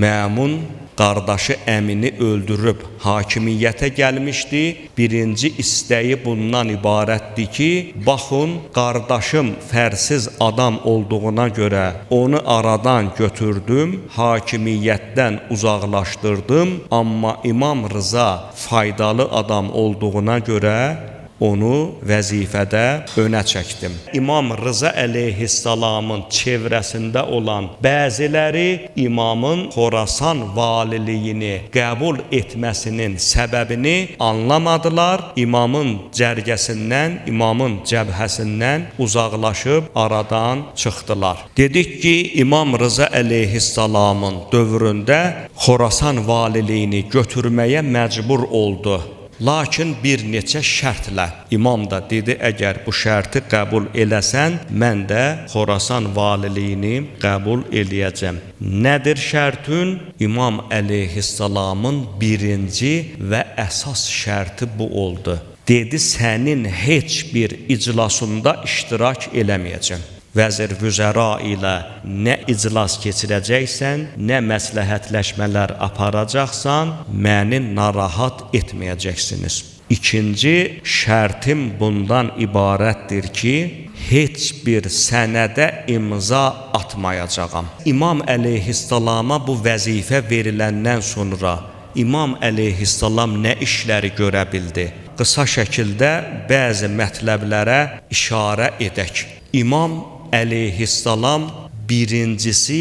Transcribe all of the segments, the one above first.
Məmun qardaşı Əmini öldürüb hakimiyyətə gəlmişdi. Birinci istəyi bundan ibarətdir ki, baxın, qardaşım fərsiz adam olduğuna görə onu aradan götürdüm, hakimiyyətdən uzaqlaşdırdım, amma İmam Rıza faydalı adam olduğuna görə onu vəzifədə önə çəkdim. İmam Rıza əleyhissalamın çevrəsində olan bəziləri imamın Xorasan valiliyini qəbul etməsinin səbəbini anlamadılar. İmamın cərgəsindən, imamın cəbhəsindən uzaqlaşıb aradan çıxdılar. Dedik ki, İmam Rıza əleyhissalamın dövründə Xorasan valiliyini götürməyə məcbur oldu. Lakin bir neçə şərtlə. İmam da dedi, əgər bu şərti qəbul eləsən, mən də Xorasan valiliyini qəbul eləyəcəm. Nədir şərtün? İmam əleyhissalamın birinci və əsas şərti bu oldu. Dedi, sənin heç bir iclasında iştirak eləməyəcəm. Vəzir vüzəra ilə nə iclas keçirəcəksən, nə məsləhətləşmələr aparacaqsan, məni narahat etməyəcəksiniz. İkinci şərtim bundan ibarətdir ki, heç bir sənədə imza atmayacağam. İmam əleyhissalama bu vəzifə veriləndən sonra İmam əleyhissalam nə işləri görə bildi? Qısa şəkildə bəzi mətləblərə işarə edək. İmam əleyhissalam birincisi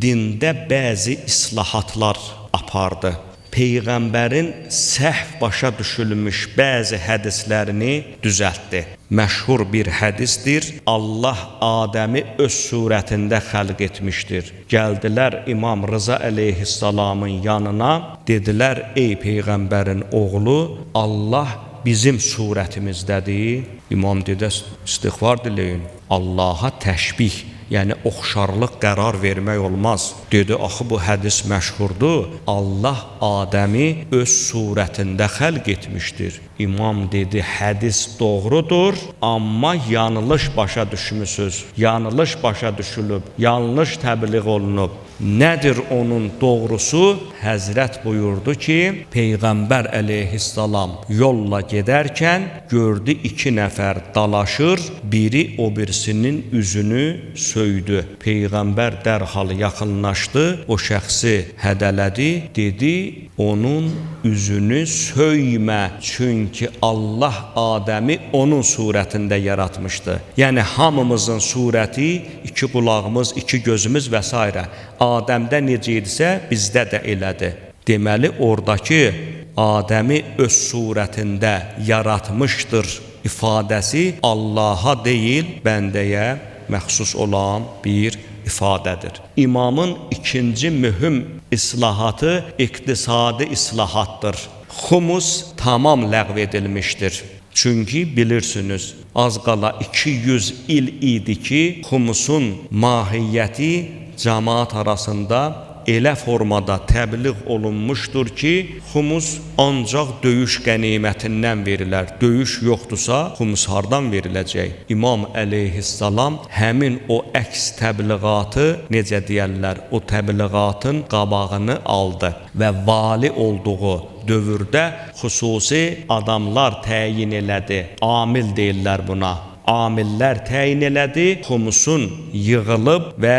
dində bəzi islahatlar apardı. Peyğəmbərin səhv başa düşülmüş bəzi hədislərini düzəltdi. Məşhur bir hədisdir. Allah Adəmi öz surətində xəlq etmişdir. Gəldilər İmam Rıza əleyhissalamın yanına, dedilər: "Ey peyğəmbərin oğlu, Allah bizim surətimizdədir." İmam dedi: "İstiğfar diləyin. Allaha təşbih, yəni oxşarlıq qərar vermək olmaz." Dedi: "Axı bu hədis məşhurdur. Allah Adəmi öz surətində xəlq etmişdir." İmam dedi: "Hədis doğrudur, amma yanlış başa düşmüsüz. Yanlış başa düşülüb, yanlış təbliğ olunub." Nədir onun doğrusu? Həzrət buyurdu ki, Peyğəmbər əleyhissalam yolla gedərkən gördü iki nəfər dalaşır, biri o birisinin üzünü söydü. Peyğəmbər dərhal yaxınlaşdı, o şəxsi hədələdi, dedi: "Onun üzünü söymə, çünki Allah Adəmi onun surətində yaratmışdı." Yəni hamımızın surəti, iki qulağımız, iki gözümüz və s. Adəmdə necə idisə, bizdə də elədir. Deməli, oradakı Adəmi öz surətində yaratmışdır ifadəsi Allaha deyil, bəndəyə məxsus olan bir ifadədir. İmamın ikinci mühüm islahatı iqtisadi islahatdır. Xumus tamam ləğv edilmişdir. Çünki bilirsiniz, az qala 200 il idi ki, xumusun mahiyyəti cəmaat arasında elə formada təbliğ olunmuşdur ki, xumus ancaq döyüş qənimətindən verilər. Döyüş yoxdursa, xumus hardan veriləcək? İmam əleyhissalam həmin o əks təbliğatı, necə deyərlər, o təbliğatın qabağını aldı və vali olduğu dövrdə xüsusi adamlar təyin elədi. Amil deyirlər buna. Amillər təyin elədi, xumusun yığılıb və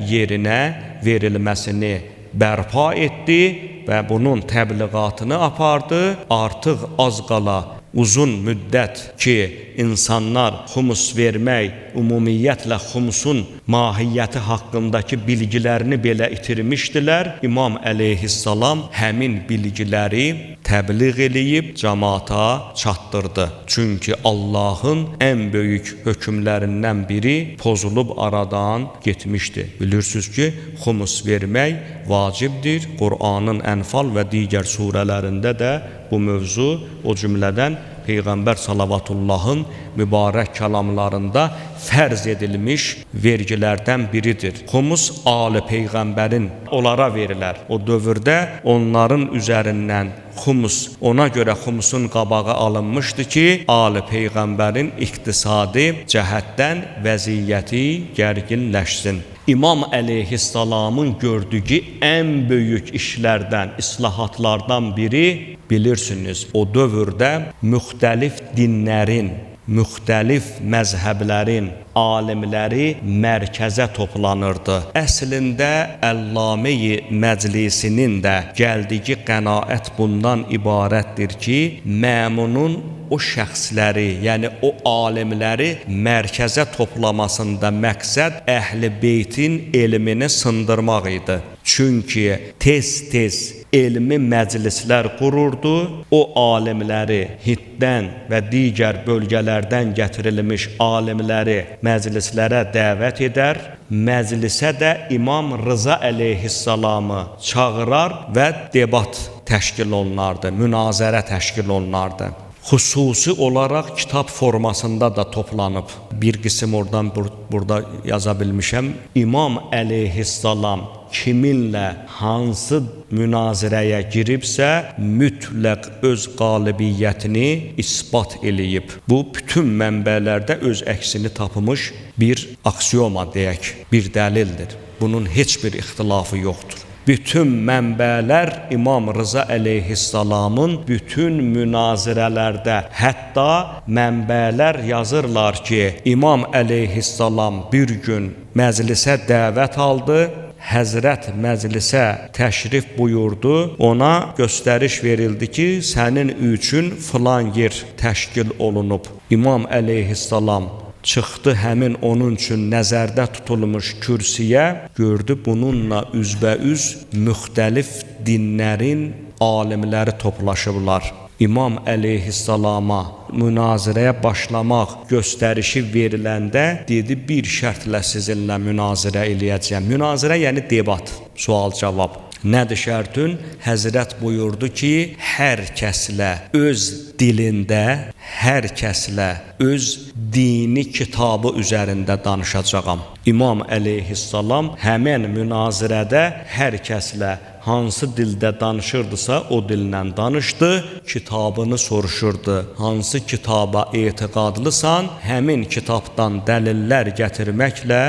yerinə verilməsini bərpa etdi və bunun təbliğatını apardı. Artıq az qala uzun müddət ki, insanlar xumus vermək, ümumiyyətlə xumusun mahiyyəti haqqındakı bilgilərini belə itirmişdilər. İmam əleyhissalam həmin bilgiləri təbliğ eləyib cəmaata çatdırdı. Çünki Allahın ən böyük hökmlərindən biri pozulub aradan getmişdi. Bilirsiniz ki, xumus vermək vacibdir. Qur'anın Ənfal və digər surələrində də bu mövzu, o cümlədən Peyğəmbər salavatullahın mübarək kəlamlarında fərz edilmiş vergilərdən biridir. Xumus ali Peyğəmbərin onlara verilər. O dövrdə onların üzərindən xumus, ona görə xumusun qabağı alınmışdı ki, ali Peyğəmbərin iqtisadi cəhətdən vəziyyəti gərginləşsin. İmam əleyhissalamın gördüyü ən böyük işlərdən, islahatlardan biri, bilirsiniz, o dövrdə müxtəlif dinlərin, müxtəlif məzhəblərin alimləri mərkəzə toplanırdı. Əslində Əllamə-i Məclisinin də gəldiyi qənaət bundan ibarətdir ki, Məmunun o şəxsləri, yəni o alimləri mərkəzə toplamasında məqsəd Əhl-i Beytin elmini sındırmaq idi. Çünki tez-tez elmi məclislər qururdu, o alimləri Hinddən və digər bölgələrdən gətirilmiş alimləri məclislərə dəvət edər, məclisə də İmam Rıza əleyhissalamı çağırar və debat təşkil olunardı, münazərə təşkil olunardı. Xüsusi olaraq kitab formasında da toplanıb. Bir qism oradan burada yaza bilmişəm. İmam əleyhissalam kiminlə hansı münazirəyə giribsə, mütləq öz qalibiyyətini isbat eləyib. Bu, bütün mənbələrdə öz əksini tapmış bir aksiyoma deyək, bir dəlildir. Bunun heç bir ixtilafı yoxdur. Bütün mənbələr İmam Rıza əleyhissalamın bütün münazirələrdə, hətta mənbələr yazırlar ki, İmam əleyhissalam bir gün məclisə dəvət aldı, Həzrət məclisə təşrif buyurdu, ona göstəriş verildi ki, sənin üçün filan yer təşkil olunub. İmam əleyhissalam çıxdı həmin onun üçün nəzərdə tutulmuş kürsüyə, gördü bununla üzbəüz müxtəlif dinlərin alimləri toplaşıblar. İmam əleyhissalama münazirəyə başlamaq göstərişi veriləndə dedi, bir şərtlə sizinlə münazirə eləyəcəyəm. Münazirə yəni debat, sual-cavab. Nədir şərtün? Həzrət buyurdu ki, hər kəslə öz dilində, hər kəslə öz dini kitabı üzərində danışacağam. İmam əleyhissalam həmin münazirədə hər kəslə hansı dildə danışırdısa, o dillə danışdı, kitabını soruşurdu. Hansı kitaba etiqadlısan, həmin kitabdan dəlillər gətirməklə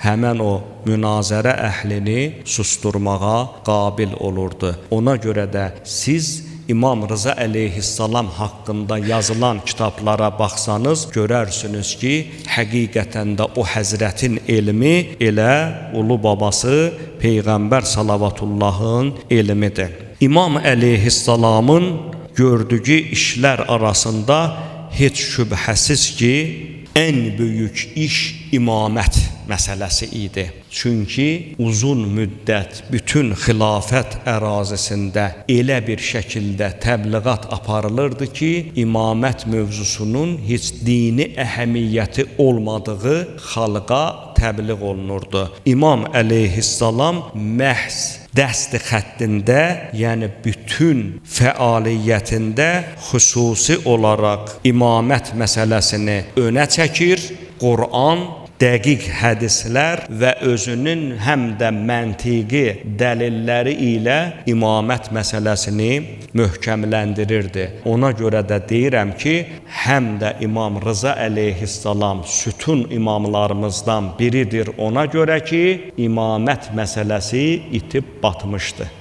həmən o münazərə əhlini susturmağa qabil olurdu. Ona görə də siz İmam Rıza əleyhissalam haqqında yazılan kitablara baxsanız, görərsiniz ki, həqiqətən də o həzrətin elmi elə ulu babası Peyğəmbər salavatullahın elmidir. İmam əleyhissalamın gördüyü işlər arasında heç şübhəsiz ki, ən böyük iş imamət məsələsi idi. Çünki uzun müddət bütün xilafət ərazisində elə bir şəkildə təbliğat aparılırdı ki, imamət mövzusunun heç dini əhəmiyyəti olmadığı xalqa təbliğ olunurdu. İmam əleyhissalam məhz dəst xəttində, yəni bütün fəaliyyətində xüsusi olaraq imamət məsələsini önə çəkir, Quran, dəqiq hədislər və özünün həm də məntiqi dəlilləri ilə imamət məsələsini möhkəmləndirirdi. Ona görə də deyirəm ki, həm də İmam Rıza əleyhissalam sütun imamlarımızdan biridir ona görə ki, imamət məsələsi itib batmışdı.